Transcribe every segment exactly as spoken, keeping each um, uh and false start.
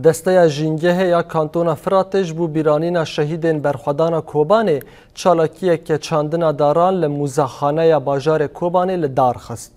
Desteya Jîngehê ya Kantona Firatê ji bo bîranîna şehîdên berxwedana Kobanê çalakiyeke çandina daran li Mûzexaneya bajarê Kobanê li dar xist.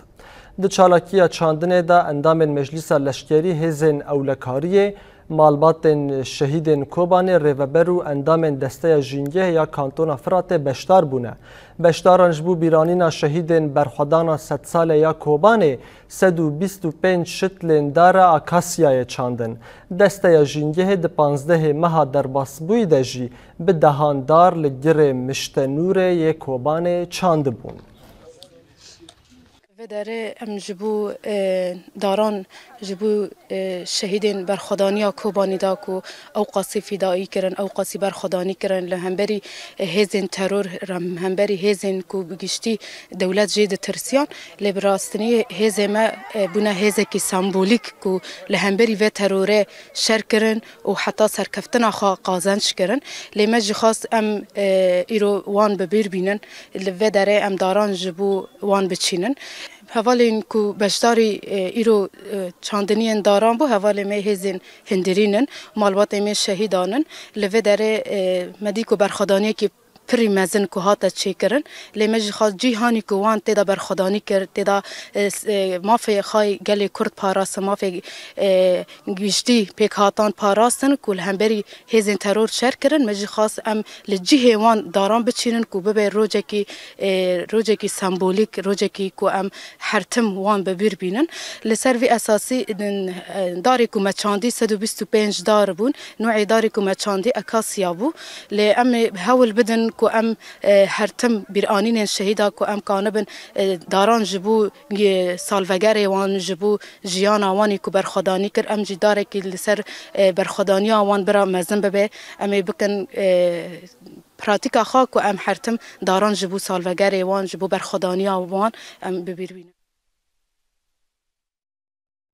Di çalakiya çandinê de endamên Meclîsa Leşkerî, hêzên ewlekariyê, malbatên şehîdên Kobanê, rêveber û endamên Desteya Jîngehê ya Kantona Firatê beşdar bûne. Beşdaran ji bo bîranîna şehîdên berxwedana sedsalê ya Kobanê sed û bîst û pênc şitlên dara akasyayê çandin. Desteya Jîngehê di panzdehê meha derbasbûyî de jî bi dehan dar li girê Mişte Nûrê yê Kobanê çandibûn. Vê derê em ji bo, e, daran, ji bo, e, şehîdên berxwedaniya Kobanî da ku ew qasî fîdayî kirin, ew qasî berxwedanî kirin, li hemberî, e, hêzên teror, rem-, hemberî hêzên ku bi giştî dewlet jê ditirsiyan, lê bi rastî hêzê me, e, bûne hêzekî sembolîk ku li hemberî vê terorê şer kirin û heta serkeftina xwe qazenc kirin. Lê me jî xwest em, e, îro wan bi bîr bînin, li vê derê em daran ji bo wan biçînin. Hevalên ku beşdarî, e, îro, e, çandiniyên daran bû, hevalê me hêzên hundirîn in, malbatê me şehîdan in. Li vê derê, e, me dî ku berxwedaniyekî pirî mezin ku hate çêkirin. Lê me jî xwest cîhanî ku wan tê de berxwedanî kir, tê de, e, s-, e, mafê xwe yê gelê Kurd parastin, mafê, e, giştî pêkhatan parastin ku li hemberî hêzên teror şer kirin. Me jî xwest em li cihê wan daran biçînin ku bibe rojekî, e, rojekî sembolîk, rojekî ku em her tim wan bi bîr bînin. Li ser vî esasî, e, darê ku me çandî sed û bîst û pênc dar bûn. Nûê darê ku me çandî akasya bû. Lê em ê hewl bidin ku em, e, her tim bîranînên şehîda ku em kanibin, e, daran ji bo, e, salvegerê wan, ji bo jiyana wan ê ku berxwedanî kir, em jî darekî li ser, e, berxwedaniya wan bira mezin bibe. Em ê bikin, e, pratîka xwe ku em her tim daran ji bo salvegerê wan, ji bo berxwedaniya wan em bi bîr bînin.